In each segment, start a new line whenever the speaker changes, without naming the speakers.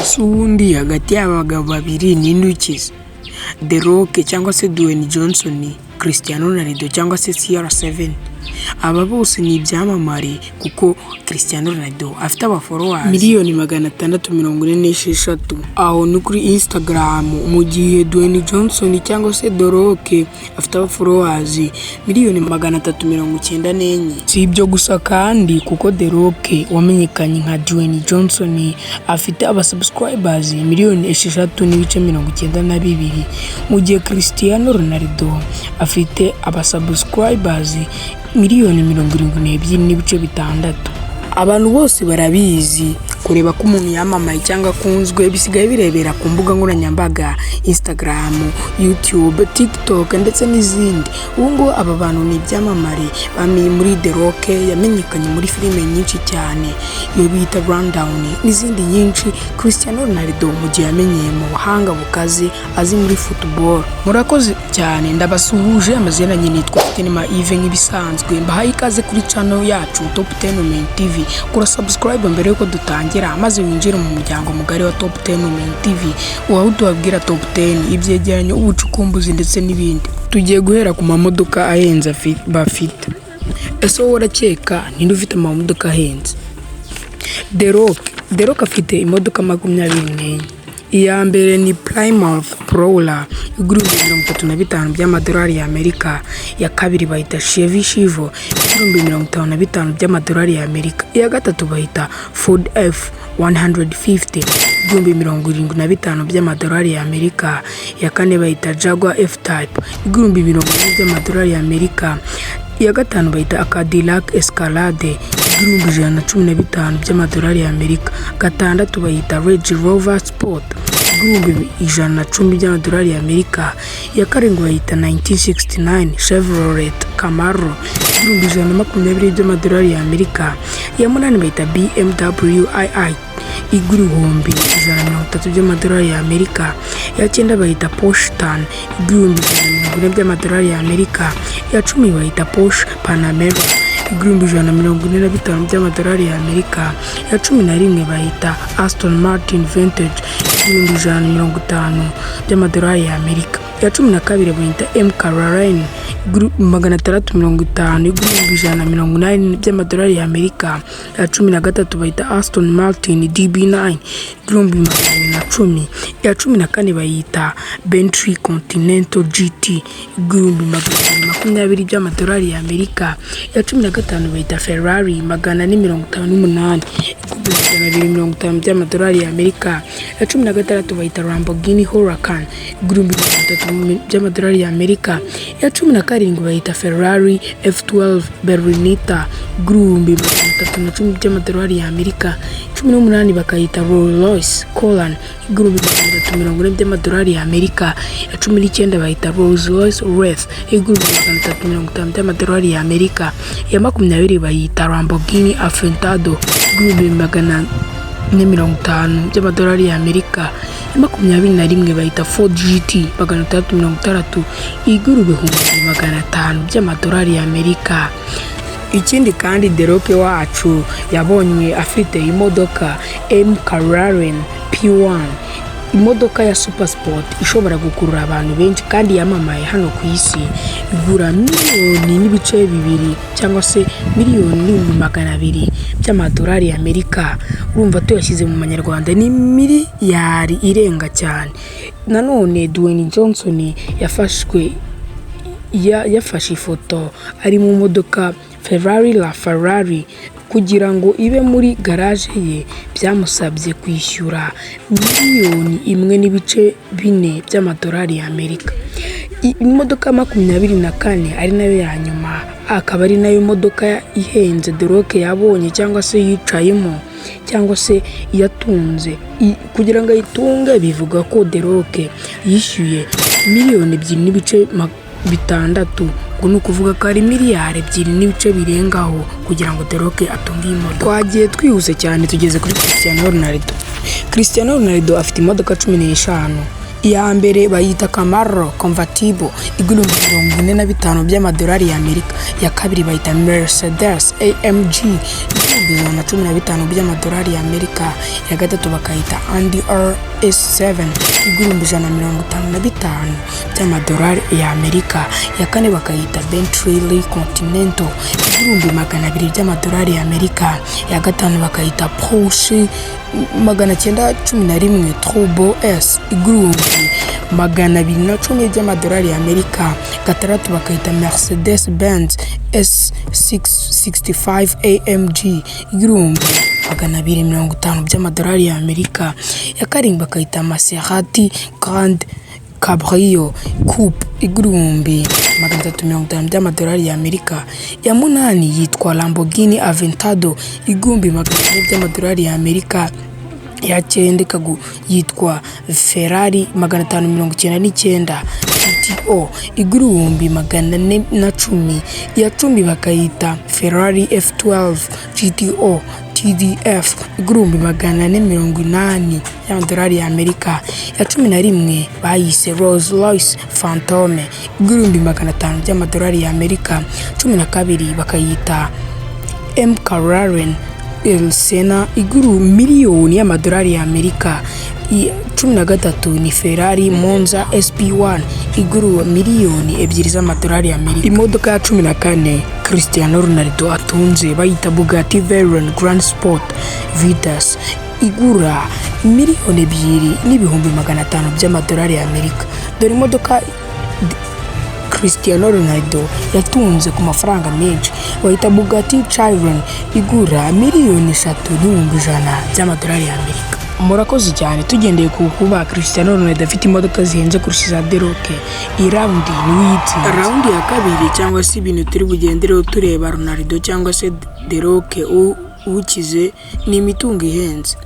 Ese ubundi hagati y'aba bagabo babiri ninde ukize? The Rock cyangwa se Dwayne Johnson, Cristiano Ronaldo cyangwa se CR7? Aba bose ni ibyamamare, kuko Cristiano Ronaldo afite aba followers 646,000,000, aho ni kuri Instagram, mu gihe Dwayne Johnson cyangwa se The Rock afite aba followers 394,000,000. Si ibyo gusa kandi, kuko The Rock wamenyekanye nka Dwayne Johnson afite aba subscribers 6.92 miliyoni, mu gihe Cristiano Ronaldo afite aba subscribers 72.6 miliyoni. Abantu bose barabizi, kureba ko umuntu yamamaye cyangwa akunzwe bisigaye birebera ku mbuga nkoranyambaga: Instagram, YouTube, TikTok ndetse n'izindi. Ubu ngubu aba bantu ni ibyamamare bamenye muri The Rock yamenyekanye muri filime nyinshi cyane, iyo bita Rundown n'izindi nyinshi. Cristiano Ronaldo mu gihe yamenyeye mu buhanga bukaze azi muri football. Murakoze cyane, ndabasuhuje. Amazina yanjye nitwa Fitinima Yves, nk'ibisanzwe mbahaye ikaze kuri channel yacu Top 10 Women TV. Kora subscribe mbere yuko dutangira, maze winjire mu muryango mugari wa Top 10 Women TV, aho tubabwira top 10, ibyegeranyo, ubucukumbuzi ndetse n'ibindi. Tugiye guhera ku mamodoka ahenze bafite. Ese wowe urakeka ninde ufite amamodoka ahenze? The Rock. The Rock afite imodoka 24. Iya mbere ni Plymouth Prowler igura 35,000 by'amadolari y'Amerika. Iya kabiri bayita Chevy Chevelle igura 55,000 by'amadolari y'Amerika. Iya gatatu bayita Ford F 150 igura 75,000 by'amadolari y'Amerika. Iya kane bayita Jaguar F-Type igura 40,000 by'amadolari y'Amerika. Iya gatanu bayita Cadillac Escalade igura 115,000 by'amadolari y'Amerika. Gatandatu bayita Range Rover Sport igura 110,000 by'amadolari y'Amerika. Iya karindwi bayita 1969 Chevrolet Camaro igura 120,000 by'amadolari y'Amerika. Iya munani bayita BMW II igura 130,000 by'amadolari y'Amerika. Iya cyenda bayita Porsche Taycan igura 140,000 by'amadolari y'Amerika. Iya 10 bayita Porsche Panamera igura 145,000 by'amadolari y'Amerika. Iya 11 bayita Aston Martin Vantage igura 150,000 by'amadolari y'Amerika. Iya 12 bayita McLaren igura 650, igura 180,000 by'amadolari y'Amerika. Iya 13 bayita Aston Martin DB9 igura 210,000. Iya 14 bayita Bentley Continental GT igura 220,000 by'amadolari y'Amerika. Iya 15 bayita Ferrari 458 igura 250,000 by'amadolari y'Amerika. Iya 16 bayita Lamborghini Huracan igura 30,000 by'amadolari y'Amerika. Iya 17 bayita Ferrari F12 Berlinetta igura 310,000 by'amadolari y'Amerika. 18 bakayita Rolls Royce Cullinan igura 340,000 by'amadolari y'Amerika. Iya 19 bayita Rolls Royce Wraith igura 350,000 by'amadolari y'Amerika. Iya 20 bayita Lamborghini Aventador igura 450,000 by'amadolari y'Amerika. Iya 21 bayita Ford GT 660 igura 500,000 by'amadolari y'Amerika. Ikindi kandi, The Rock wacu yabonywe afite imodoka McLaren P1, imodoka ya super sport ishobora gukurura abantu benshi kandi yamamaye hano ku isi, igura 1.2 miliyoni cyangwa se 1,200,000 by'amadolari y'Amerika. Urumva tuyashyize mu manyarwanda ni miliyari irenga cyane. Nanone Dwayne Johnson yafashwe yafashe ifoto ari mu modoka Ferrari LaFerrari. Kugira ngo ibe muri garage ye byamusabye kwishyura 1.4 miliyoni by'amadolari y'Amerika. Imodoka 24, ari nayo ya nyuma, akaba ari nayo modoka ihenze The Rock yabonye cyangwa se yicayemo cyangwa se yatunze. Kugira ngo ayitunge bivuga ko The Rock yishyuye 2.6 miliyoni, ubwo ni ukuvuga ko ari miliyari 2 n'ibice birengaho kugira ngo The Rock atunge iyi modoka. Twagiye twihuse cyane, tugeze kuri Cristiano Ronaldo. Cristiano Ronaldo afite imodoka 15. Iya mbere bayita Camaro Convertible igura 45,000 by'amadolari y'Amerika. Iya kabiri bayita Mercedes AMG igura 115,000 by'amadolari y'Amerika. Iya gatatu bakayita Audi RS7 igura 155,000 by'amadolari y'Amerika. Iya kane bakayita Bentley Continental igura 200,000 by'amadolari y'Amerika. Iya gatanu bakayita Porsche 911 Turbo S igura 210,000 by'amadolari y'Amerika. Gatandatu bakayita Mercedes Benz S665 AMG igura 250,000 by'amadolari y'Amerika. Iya karindwi bakayita Maserati Grand Cabrio Coupe igura 350,000 by'amadolari y'Amerika. Iya munani yitwa Lamborghini Aventador igura 400,000 by'amadolari y'Amerika. Iya cyenda yitwa Ferrari 599 GTO igura 410,000. Iya 10 bakayita Ferrari F12 GTO TDF igura 480,000 y'amadolari y'Amerika. Iya 11 bayise Rolls Royce Phantom igura 500,000 by'amadolari y'Amerika. 12 bakayita McLaren Senna igura miliyoni y'amadolari y'Amerika. 13 ni Ferrari Monza SP1 igura miliyoni 2 z'amadolari y'Amerika. Imodoka ya 14 Cristiano Ronaldo atunze bayita Bugatti Veyron Grand Sport Vitesse igura 2,500,000 by'amadolari y'Amerika. Dore imodoka Cristiano Ronaldo yatunze ku mafaranga menshi bayita Bugatti Chiron igura 3,100,000 by'amadolari y'Amerika. Murakoze cyane. Tugendeye ku kuba Cristiano Ronaldo afite imodoka zihenze kurusha iza The Rock, iyi round niwe uyitsinze. Round ya kabiri, cyangwa se ibintu turi bugendereho tureba Ronaldo cyangwa se The Rock ukize, ni imitungo ihenze.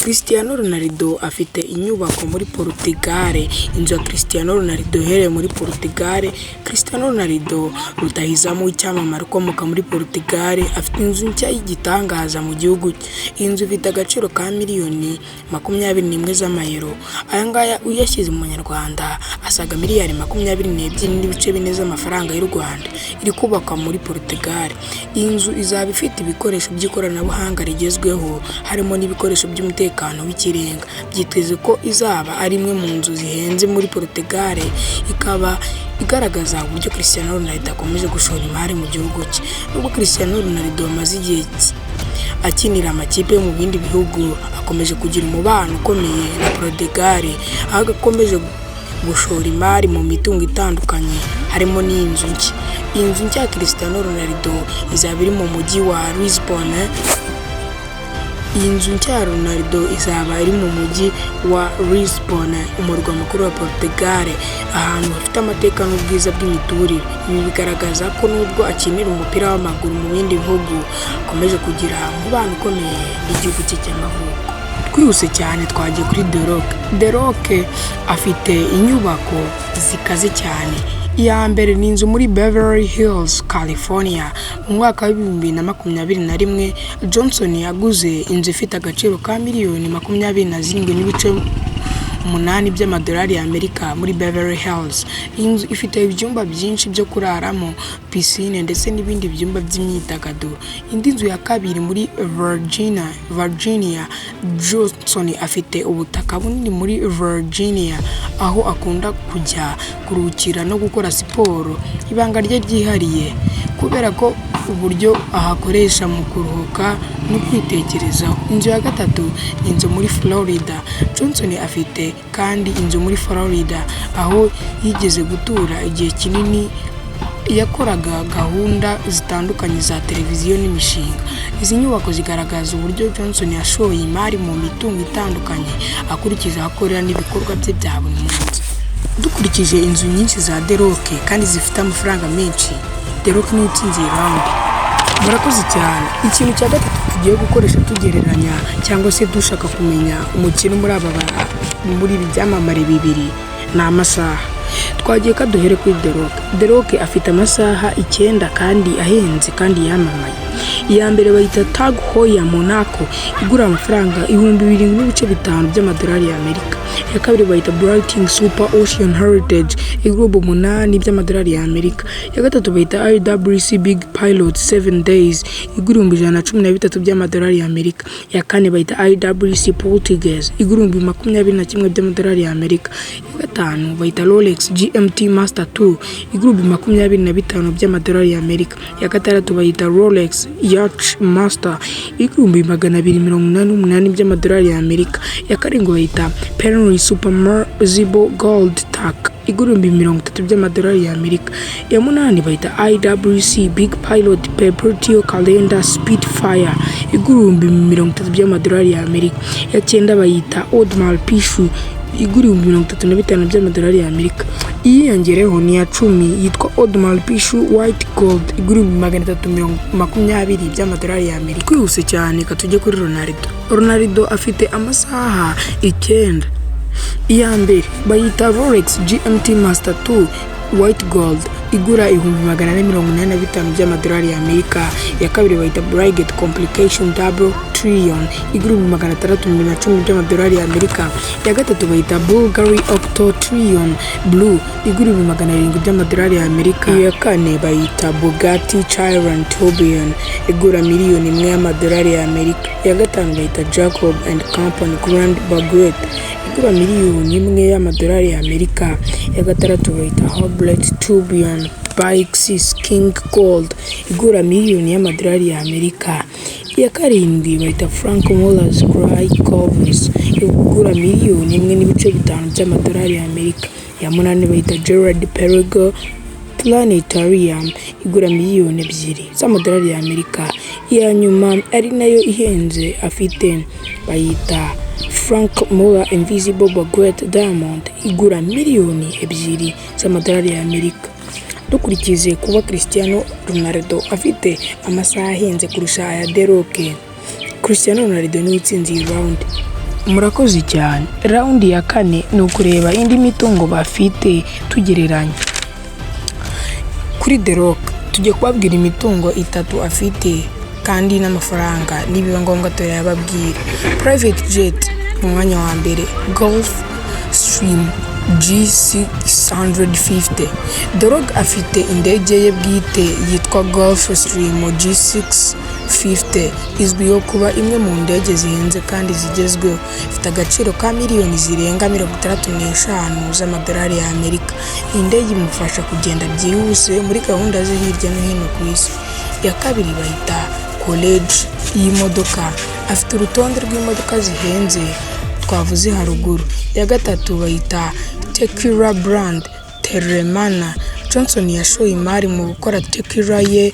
Cristiano Ronaldo afite inyubako muri Portugal. Inzu ya Cristiano Ronaldo iherereye muri Portugal. Cristiano Ronaldo, rutahizamu w'icyamamare ukomoka muri Portugal, afite inzu nshya y'igitangaza mu gihugu cye. Iyi nzu ifite agaciro ka miliyoni 21 z'amayero. Aya ngaya uyashyize mu manyarwanda asaga miliyari 22.4 z'amafaranga y'u Rwanda. Iri kubakwa muri Portugal. Iyi nzu izaba ifite ibikoresho by'ikoranabuhanga rigezweho, harimo n'ibikoresho by'umutekano w'ikirenga. Byitezwe ko izaba ari imwe mu nzu zihenze muri Portugal, ikaba igaragaza uburyo Cristiano Ronaldo akomeje gushora imari mu gihugu cye. Nubwo Cristiano Ronaldo amaze igihe akinira amakipe yo mu bindi bihugu, akomeje kugira umubano ukomeye na Portugal, aho akomeje gushora imari mu mitungo itandukanye harimo n'inzu nshya. Iyi nzu nshya ya Cristiano Ronaldo izaba iri mu mujyi wa Lisbon. Iyi nzu nshya ya Ronaldo izaba iri mu mujyi wa Lisbon, umurwa mukuru wa Portugal, ahantu hafite amateka n'ubwiza bw'imiturire. Ibi bigaragaza ko nubwo akinira umupira w'amaguru mu bindi bihugu, akomeje kugira umubano ukomeye n'igihugu cye cy'amavuko. Twihuse cyane twagiye kuri The Rock. The Rock afite inyubako zikaze cyane. Iya mbere ni inzu muri Beverly Hills, California. Mu mwaka wa 2021, Johnson yaguze inzu ifite agaciro ka miliyoni 27.8 by'amadolari y'Amerika muri Beverly Hills. Iyi nzu ifite ibyumba byinshi byo kuraramo, pisine ndetse n'ibindi byumba by'imyidagaduro. Indi nzu ya kabiri muri Virginia. Johnson afite ubutaka bunini muri Virginia, aho akunda kujya kuruhukira no gukora siporo, ibanga rye ryihariye kubera ko uburyo ahakoresha mu kuruhuka no kwitekerezaho. Inzu ya gatatu ni inzu muri Florida. Johnson afite kandi inzu muri Florida, aho yigeze gutura igihe kinini yakoraga gahunda zitandukanye za televiziyo n'imishinga. Izi nyubako zigaragaza uburyo Johnson yashoye imari mu mitungo itandukanye akurikije aho akorera n'ibikorwa bye bya buri munsi. Dukurikije inzu nyinshi za The Rock kandi zifite amafaranga menshi, The Rock niwe utsinze iyi round. Murakoze cyane. Ikintu cya gatatu tugiye gukoresha tugereranya cyangwa se dushaka kumenya umukino muri ibi byamamare bibiri ni amasaha. Twagiye kaduhere kuri The Rock. The Rock afite amasaha 9 kandi ahenze kandi yamamaye. Iya mbere bayita Tag Heuer Monaco, igura amafaranga 7,500 by'amadolari y'Amerika. Iya kabiri bayita Breitling Super Ocean Heritage, igura 8,000 by'amadolari y'Amerika. Iya gatatu bayita IWC Big Pilot 7 Days, igura 113,000 by'amadolari y'Amerika. Iya kane bayita IWC Portugieser, igura 21,000 by'amadolari y'Amerika. Iya gatanu bayita Rolex GMT Master 2, igura 25,000 by'amadolari y'Amerika. Iya gatandatu bayita Rolex Yacht Master, igura 288,000 by'amadolari y'Amerika. Iya karindwi bayita Panerai Submersible Gold TAC, igura 30,000 by'amadolari y'Amerika. Iya munani bayita IWC Big Pilot Perpetual Calendar Spitfire, igura 30,000 by'amadolari y'Amerika. Iya cyenda bayita Audemars Piguet, igura 35,000 by'amadolari y'Amerika. Iyiyongereho ni iya 10, yitwa Audemars Piguet White Gold, igura 320,000 by'amadolari y'Amerika. Twihuse cyane, reka tujye kuri Ronaldo. Ronaldo afite amasaha 9. Iya mbere bayita Rolex GMT Master 2 White Gold, igura 485,000 by'amadolari y'Amerika. Iya kabiri bayita Breguet Complication Double Trillion, igura 610,000 by'amadolari y'Amerika. Iya gatatu bayita Bulgari Octo Trillion Blue, igura 700,000 by'amadolari y'Amerika. Iya kane bayita Bugatti Chiron Tourbillon, igura miliyoni 1 y'amadolari y'Amerika. Iya gatanu bayita Jacob and Company Grand Baguette, igura miliyoni 1 y'amadolari y'Amerika. Iya gatandatu bayita Hublot Tourbillon Pyxis King Gold, igura miliyoni y'amadolari y'Amerika. Iya karindwi bayita Franck Muller Cry Corvus, igura miliyoni 1.5 by'amadolari y'Amerika. Iya munani bayita Girard Perregaux Planetarium, igura miliyoni 2 z'amadolari y'Amerika. Iya nyuma ari nayo ihenze afite bayita Franck Muller Invisible Baguette Diamond, igura miliyoni 2 z'amadolari y'Amerika. Dukurikize kuba Cristiano Ronaldo afite amasaha ahenze kurusha aya The Rock, Cristiano Ronaldo niwe utsinze iyi round. Murakoze cyane. Round ya kane ni ukureba indi mitungo bafite tugereranya. Kuri The Rock tugiye kubabwira imitungo itatu afite kandi n'amafaranga, nibiba ngombwa turayababwira. Private jet mu mwanya wa mbere, Gulf Stream G650. The Rock afite indege ye bwite yitwa Gulf Stream G650, izwiho kuba imwe mu ndege zihenze kandi zigezweho. Ifite agaciro ka miliyoni zirenga 65 z'amadolari y'Amerika. Iyi ndege imufasha kugenda byihuse muri gahunda ze hirya no hino ku isi. Iya kabiri bayita collection y'imodoka. Afite urutonde rw'imodoka zihenze twavuze haruguru. Iya gatatu bayita Tequila brand Teremana. Johnson yashoye imari mu gukora tequila ye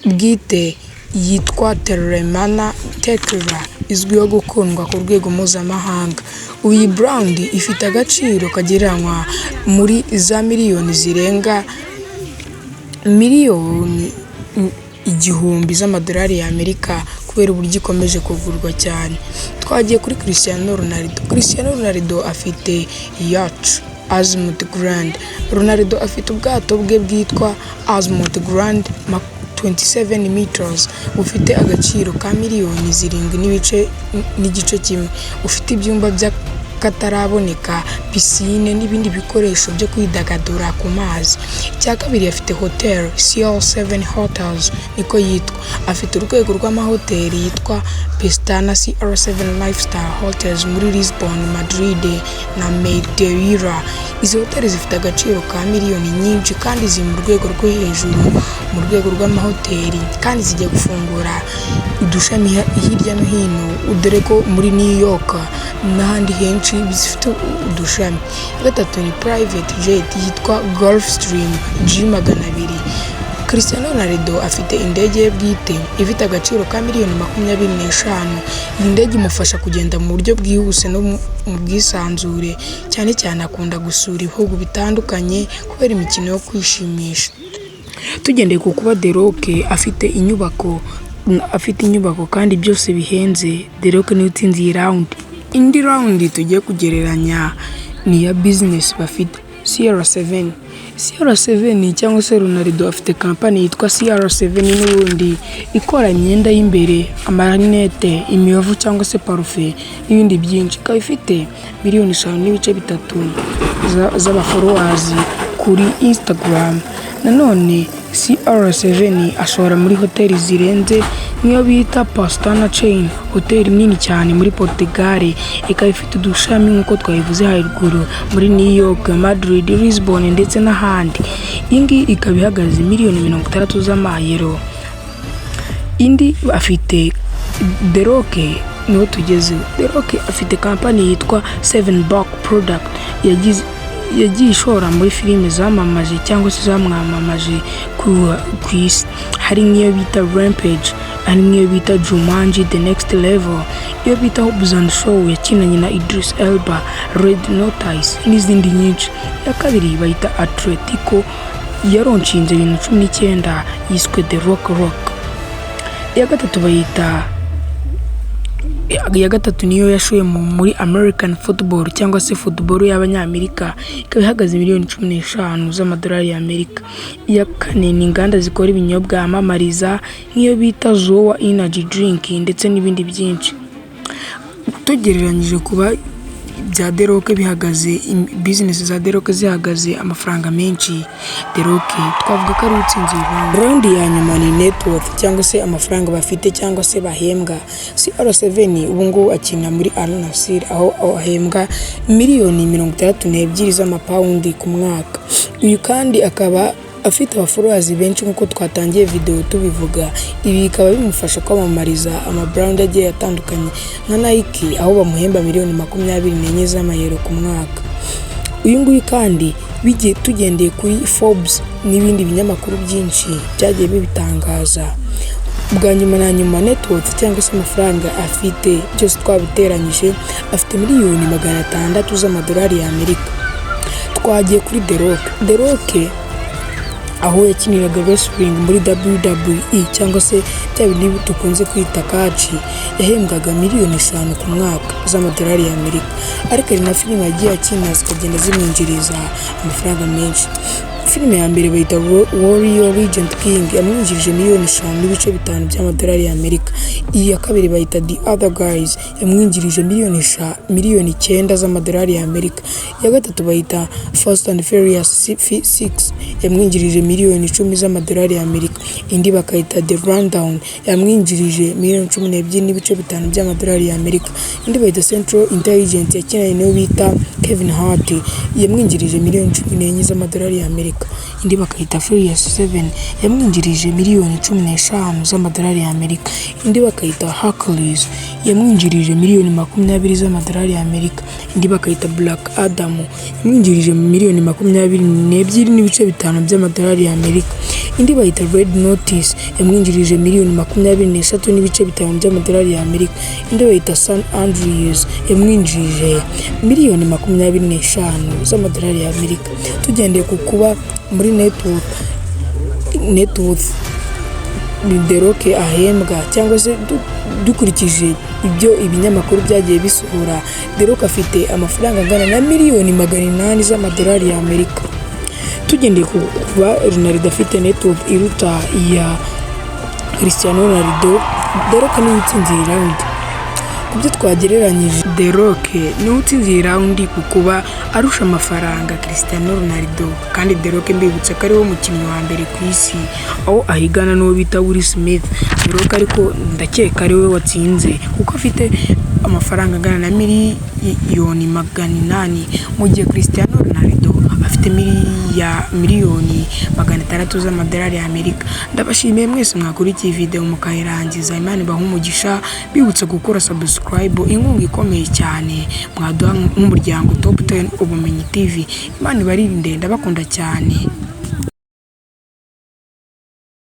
bwite yitwa Teremana Tequila, izwiho gukundwa ku rwego mpuzamahanga. Ubu iyi brand ifite agaciro kagereranywa muri za miliyoni zirenga miliyoni 1000 z'amadolari y'Amerika kubera uburyo ikomeje kugurwa cyane. Twagiye kuri Cristiano Ronaldo. Cristiano Ronaldo afite yacht Azimut Grand. Ronaldo afite ubwato bwe bwitwa Azimut Grand 27 meters, bufite agaciro ka miliyoni 7 n'ibice n'igice kimwe. Ufite ibyumba by'akataraboneka, pisine n'ibindi bikoresho byo kwidagadura ku mazi. Icya kabiri, afite hotel CR7 Hotels niko yitwa. Afite urwego rw'amahoteli yitwa Pestana CR7 Lifestyle Hotels muri Lisbon, Madrid na Madeira. Izi hoteli zifite agaciro ka miliyoni nyinshi kandi ziri mu rwego rwo hejuru mu rwego rw'amahoteli, kandi zijya gufungura udushami hirya no hino, dore ko muri New York n'ahandi henshi zifite udushami. Gatatu ni private jet yitwa Gulfstream G200. Cristiano Ronaldo afite indege ye bwite ifite agaciro ka miliyoni 25. Iyi ndege imufasha kugenda mu buryo bwihuse no mu bwisanzure, cyane cyane akunda gusura ibihugu bitandukanye kubera imikino yo kwishimisha. Tugendeye ku kuba The Rock afite inyubako kandi byose bihenze, The Rock niwe utsinze iyi round. Indi round tugiye kugereranya ni iya business bafite. CR7 CR7 cyangwa se Ronaldo afite kampani yitwa CR7 n'ubundi ikora imyenda y'imbere, amarinete, imibavu cyangwa se parufe n'ibindi byinshi. Ikaba ifite miliyoni 5.3 z'aba followers kuri Instagram. Nanone CR7 ashora muri hoteli zirenze nk'iyo bita Pestana Chain, hoteli nini cyane muri Portugal, ikaba ifite udushami nk'uko twabivuze haruguru muri New York, Madrid, Lisbon ndetse n'ahandi. Iyi ngiyi ikaba ihagaze miliyoni 60 z'amayero. Indi afite The Rock, niho tugezeho. The Rock afite kampani yitwa Seven Buck Product, yagiye ishora muri filime zamamaje cyangwa se zamwamamaje ku isi. Hari nk'iyo bita Rampage, hari nk'iyo bita Jumanji The Next Level, iyo bita Hobbs and Shaw yakinanye na Idris Elba, Red Notice n'izindi nyinshi. Iya kabiri bayita Atletico, yaronshinze 2019, yiswe The Rock Rock. Iya gatatu bayita, iya gatatu niyo yashoye muri American football cyangwa se football y'Abanyamerika, ikaba ihagaze miliyoni 15 z'amadolari y'Amerika. Iya kane ni inganda zikora ibinyobwa yamamariza nk'iyo bita Zoa Energy Drink ndetse n'ibindi byinshi. Tugereranyije kuba bya The Rock bihagaze, business za The Rock zihagaze amafaranga menshi, The Rock twavuga ko ari utsinze iyi round. Round ya nyuma ni net worth cyangwa se amafaranga bafite cyangwa se bahembwa. CR7 ubu ngubu akina muri Al Nassr, aho ahembwa miliyoni 62 z'amapawundi ku mwaka. Uyu kandi akaba afite aba followers benshi nk'uko twatangiye video tubivuga. Ibi bikaba bimufasha kwamamariza ama brand agiye atandukanye nka Nike, aho bamuhemba miliyoni 24 z'amayero ku mwaka. Uyu nguyu kandi bigiye tugendeye kuri Forbes n'ibindi binyamakuru byinshi byagiye bibitangaza. Bwa nyuma na nyuma, net worth cyangwa se amafaranga afite byose twabiteranyije, afite miliyoni 600 z'amadolari y'Amerika. Twagiye kuri The Rock. The Rock aho yakiniraga wrestling muri WWE cyangwa se bya bindi dukunze kwita catch, yahembwaga miliyoni 5 ku mwaka z'amadolari y'Amerika. Ariko hari na filime yagiye akina zikagenda zimwinjiriza amafaranga menshi. Filime ya mbere bayita Warrior Legend King, yamwinjirije miliyoni 5.5 by'amadolari y'Amerika. Iyi ya kabiri bayita The Other Guys, yamwinjirije miliyoni 9 z'amadolari y'Amerika. Iya gatatu bayita Fast and Furious 6, yamwinjirije miliyoni 10 z'amadolari y'Amerika. Indi bakayita The Rundown, yamwinjirije miliyoni 12.5 by'amadolari y'Amerika. Indi bayita Central Intelligence, yakinanye n'uwo bita Kevin Hart, yamwinjirije miliyoni 14 z'amadolari y'Amerika. Indi bakayita Furious 7, yamwinjirije miliyoni 15 z'amadolari y'Amerika. Indi bakayita Hercules, yamwinjirije miliyoni 20 z'amadolari y'Amerika. Indi bakayita Black Adam, yamwinjirije miliyoni 22.5 by'amadolari y'Amerika. Indi bayita Red Notice, yamwinjirije miliyoni 23.5 by'amadolari y'Amerika. Indi bayita San Andreas, yamwinjirije miliyoni 25 z'amadolari y'Amerika. Tugendeye ku kuba muri net worth The Rock ahembwa cyangwa se dukurikije ibyo ibinyamakuru byagiye bisohora, The Rock afite amafaranga angana na miliyoni 800 z'amadolari y'Amerika. Tugendeye ku kuba Ronaldo afite net worth iruta iya Cristiano Ronaldo, The Rock niwe utsinze iyi round. Ku byo twagereranyije, The Rock niwe utsinze iyi round ku kuba arusha amafaranga Cristiano Ronaldo. Kandi The Rock mbibutsa ko ariwe mukinnyi wa mbere ku isi, aho ahigana n'uwo bita Will Smith. The Rock ariko ndakeka ariwe watsinze kuko afite amafaranga angana na miliyoni 800, mu gihe Cristiano Ronaldo afite miliyoni 600 z'amadolari y'Amerika. Ndabashimiye mwese mwakurikiye video mukayirangiza. Imana ibahe umugisha. Bibutsa gukora subscribe, inkunga ikomeye cyane mwaduha nk'umuryango Top 10 Ubumenyi TV. Imana ibarinde, ndabakunda cyane.